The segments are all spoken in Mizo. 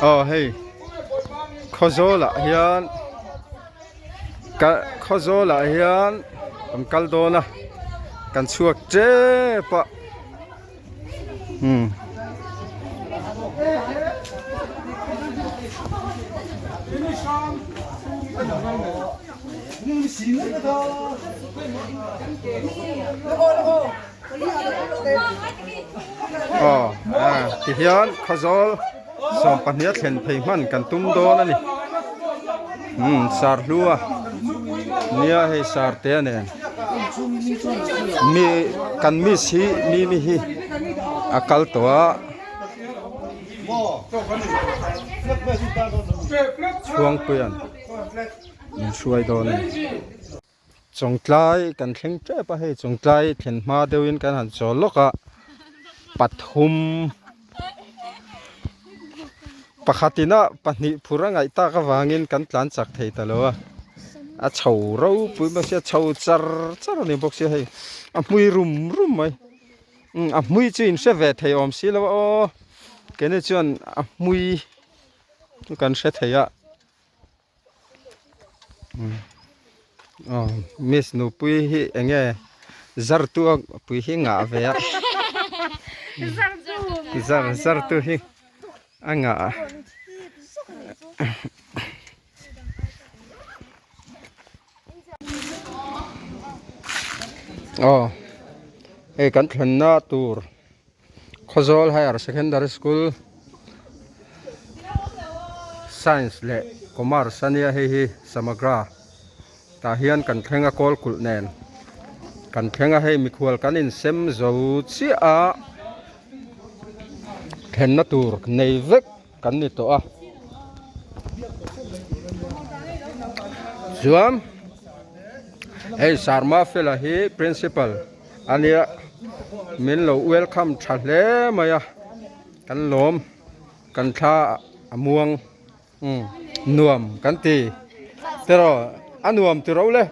Aw hei Khawzawl ah hian ka Khawzawl ah hian kan kal dawn a kan chhuak tep a umm. Aw ah tihian Khawzawl sawmpahnih a thlen phei hman kan tum dawn a ni umm sar hlu a nia hei sar te a nen mi kan miss hi mimi hi a kal tawh a chhuangpuia'n min hruai dawn a ni. Chawngtlai kan thleng tep a hei chawngtlai thlen hma deuhin kan han chawl lawk a pathum pakhatin a pahnih phur a ngaih tak avangin kan tlan chak thei ta lo a a chho ropui mai sia chho char char a ni bawk sia hei a hmui rum rum mai umm a hmui chu in hre ve thei awm si lo a aw keini chuan a hmui chu kan hre thei a. Aw miss nupui hi eng nge zar tu a pui hi ngah ve a zar zar tu hi a ngah a aw hei kan thlenna tur. Khawzawl Higher Secondary School Science leh Commerce a nia hei hi Samagra tah hian kan thleng a kawl kulh nen kan thleng a hei mikhual kan insem zo chiah a thlenna tur nei vek kan ni tawh a chuan hei Sarma fela hi Principal. A nia min lo welcome tha hle mai a kan lawm kan thla a muang umm nuam kan ti tiraw a nuam ti ro le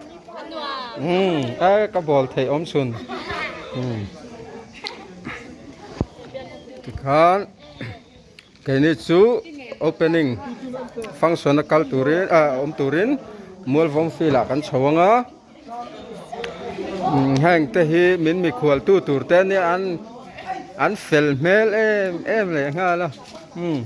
umm e ka bawl theih awm chhun umm tikhan keini chu opening function a kal turin ah awm turin mualvawm field ah kan chho ang a. Heng te hi min mikhual tu tur te ania an an fel hmel em em leh nghal a umm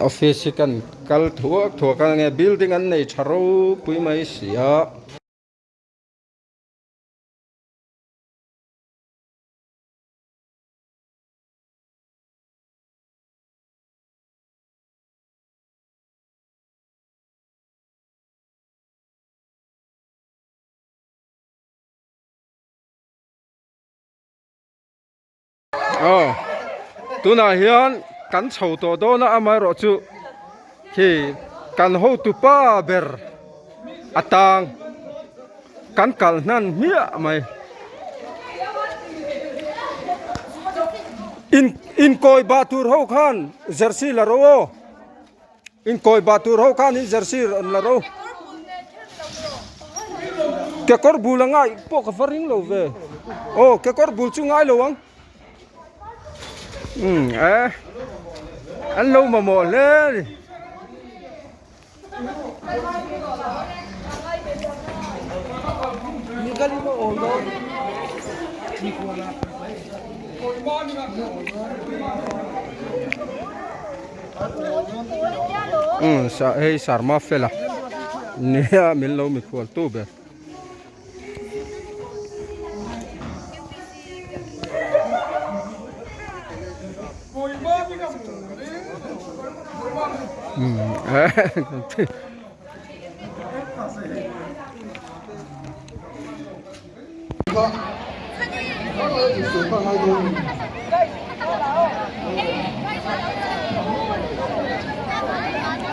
office hi kan kal thuak thuak a nge building an nei tha ropui mai si a. Aw tunah hian kan chho tawh dawn a amaherawh chu khi kan hotu pa ber a tang kan kal hnan hmiah mai in inkawi bah tur ho khan jersey la ro aw inkawi bah tur ho khan in jersey rawn la ro kekawr bul a ngai pawh ka va ring lo ve aw kekawr bul chu ngai lo ang umm eh an lo mamawh hle a ni. Hei Sarma fela nia min lo mikhual tu ber.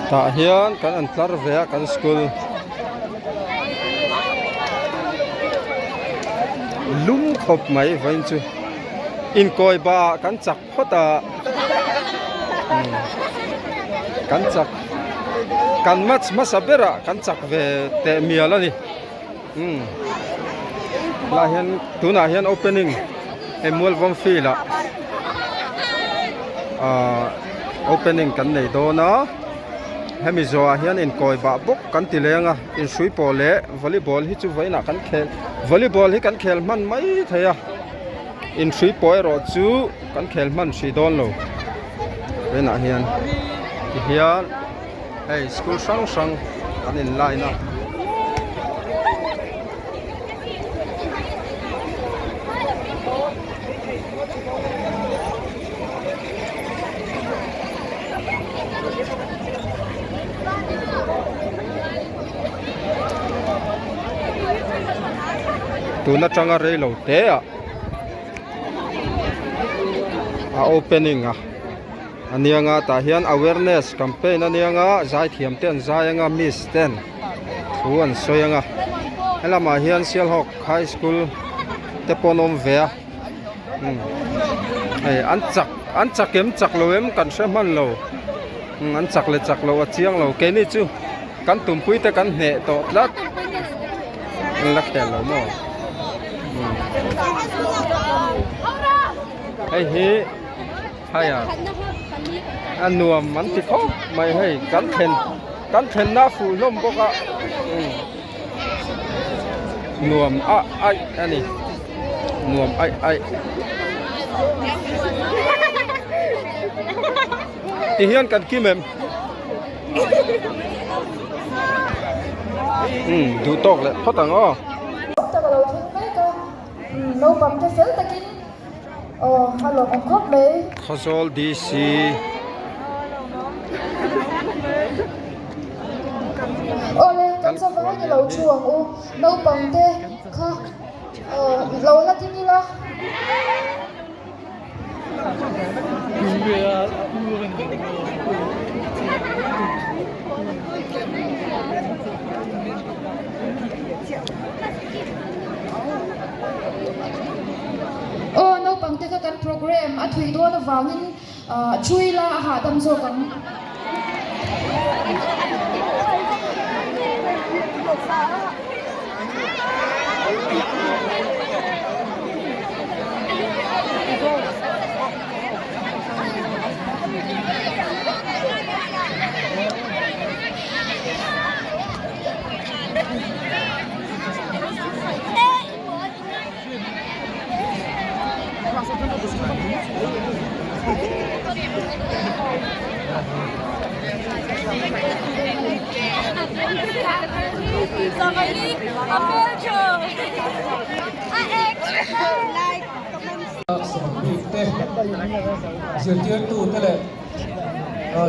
Tah hian kan an tlar ve a kan school lum khawp mai vawiin chu inkawi ba ah kan chak phawt a kan chak kan match hmasa berah kan chak ve teh mial a ni. Umm lah hian tunah hian opening. Hei Mualvawm field ah ahh opening kan nei dawn a hemi zawhah hian inkawi bah bawk kan ti leng a inhrui pawh leh volleyball hi chu vawiinah kan khel volleyball hi kan khel hman mai thei a inhrui pawh erawh chu kan khel hman hrih dawn lo vawiinah hian tihian hei school hrang hrang an in line a. Tun atanga rei lo te ah a opening a anianga tah hian awareness campaign anianga zaithiam te an zai anga miss ten thu an sawi anga helamah hian Sialhawk high school te pawh an awm ve a umm hei an chak an chak em chak lo em kan hre hman lo umm an chak leh chak loh a chiang lo keini chu kan tumpui te kan hneh tawh tlat an la khel lo maw umm hei hi. Hai a a nuam an ti khawp mai hei kan thlen kan thlenna a fuh hlawm bawk a umm nuam a aih a ni nuam aih aih ti hian kan kim em umm duh tawk leh phawt ang aw. Naupang te fel takin aw a lawmawm khawp mai. Khawzawl DC. Awle kan zavai ni lo thu ang u naupang te kha aw lo la ding ila. Aw naupang te kha kan program a thui dawn avangin thu ila a hahdam zawk ang. Zirtirtute leh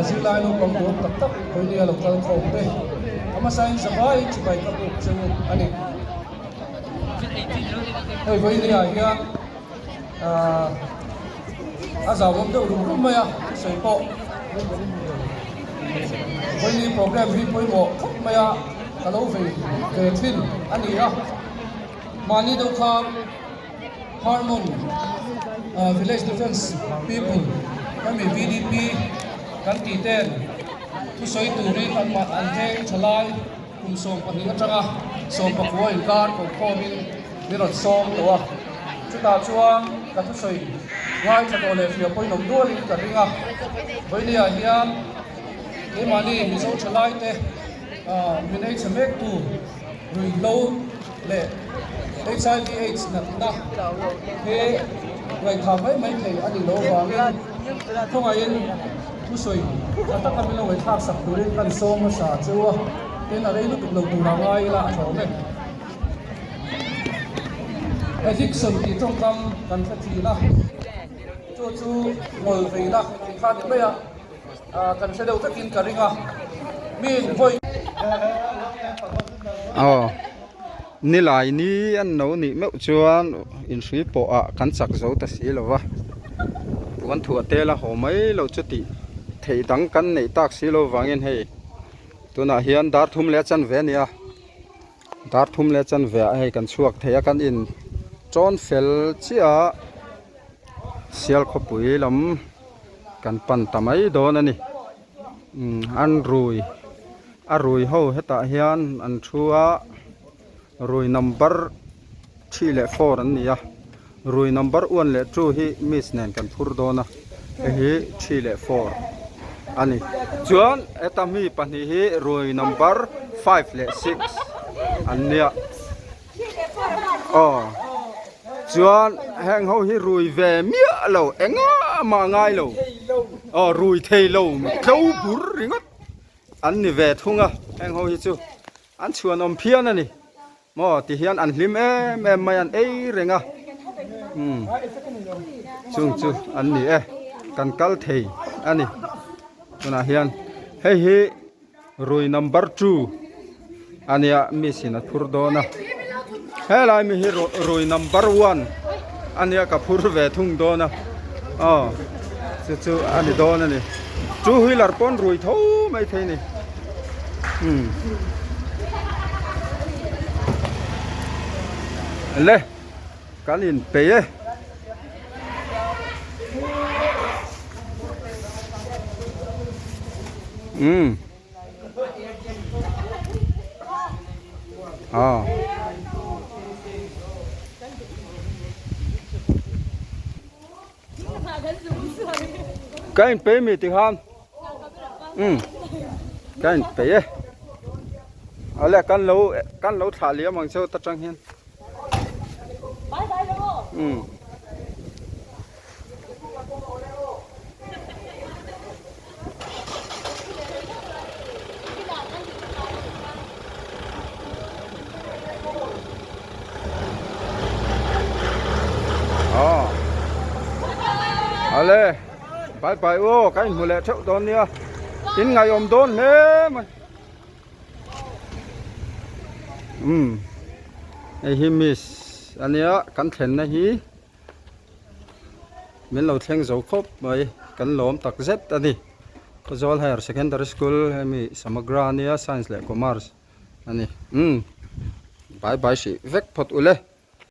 zirlai naupang duhawm tak tak Vawinia lo kal khawm te a hmasain zavai chibai ka buk che u a ni. Hei Vawinia hian a zauhawm deuh rum rum mai a thusawi pawh Vawinia program hi pawimawh khawp mai a ka lo vei ve thin a ni a mahni deuh khan Harmon Village Defence People hemi VDP kan tih ten thusawi turin an veng tha lai. Kum 12 atanga 19 inkar kokhawmin min rawn sawm tawh a, chutah chuan ka thusawi ngaithla tawh leh hria pawhin awm dualin ka ring a, Vawinia hian keimahni Mizo thalaite min ei chhe mektu ruihhlo leh HIV AIDS natna he ngaihthah mai mai thei a nih loh avangin khawngaihin thusawi tha taka min lo ngaihthlak sak turin kan sawm hmasa cheu a. Tin a rei lutuk lo tur a ngai ila a hlawm e. Addiction tih tawngkam kan hre thin a, chu chu ngawl veina tih kha ni mai a, kan hre deuh vekin ka ring a, mi in vawi. Aw, nilai ni an no nih meuh chuan inhrui pawh ah kan chak zo ta si lo va, puan thuah te la haw mai lo chu tih theih dang kan neih tak si lo vangin hei. Tunah hian dar thum leh a chanve a ni a, dar thum leh a chanve ah hei kan chhuak thei a kan in tawn fel chiah a sial khawpui lam kan pan ta mai dawn a ni umm an rui a rui ho hetah hian an thu a rui number three leh four an ni a. Rui number one leh two hi miss nen kan phur dawn a, hei hi three leh four a ni. Chuan heta mi pahnih hi rui number five leh six an nia. Aw chuan heng ho hi rui ve miah lo engah mah ngai lo. Aw rui thei lo tlo bur ringawt an ni ve thung a heng ho hi chu an chhuanawm phian a ni. Maw ti hian an hlim em em mai an ei reng a umm chung chu an ni e kan kal thei a ni tunah hian hei hi rui number two a nia miss in a phur dawn a helai mi hi rui number one a nia ka phur ve thung dawn a aw chu chu a ni dawn a ni two wheeler pawn rui tho mai thei a ni. Umm le kan in peih e. Umm ah. Ka in peih mi tikhan umm ka in peih e awle kan lo kan lo thlah liam ang cheu ta tang hian umm. Ale bye bye aw ka inhmu leh theuh dawn nia in ngaihawm dawn hle mai umm hei hi miss ania kan thlenna hi. Min lo thleng zo khawp mai kan lawm tak zet a ni. Khawzawl Higher Secondary School hemi Samagra ania Science leh Commerce a ni. Umm bye bye hrih vek phawt ule.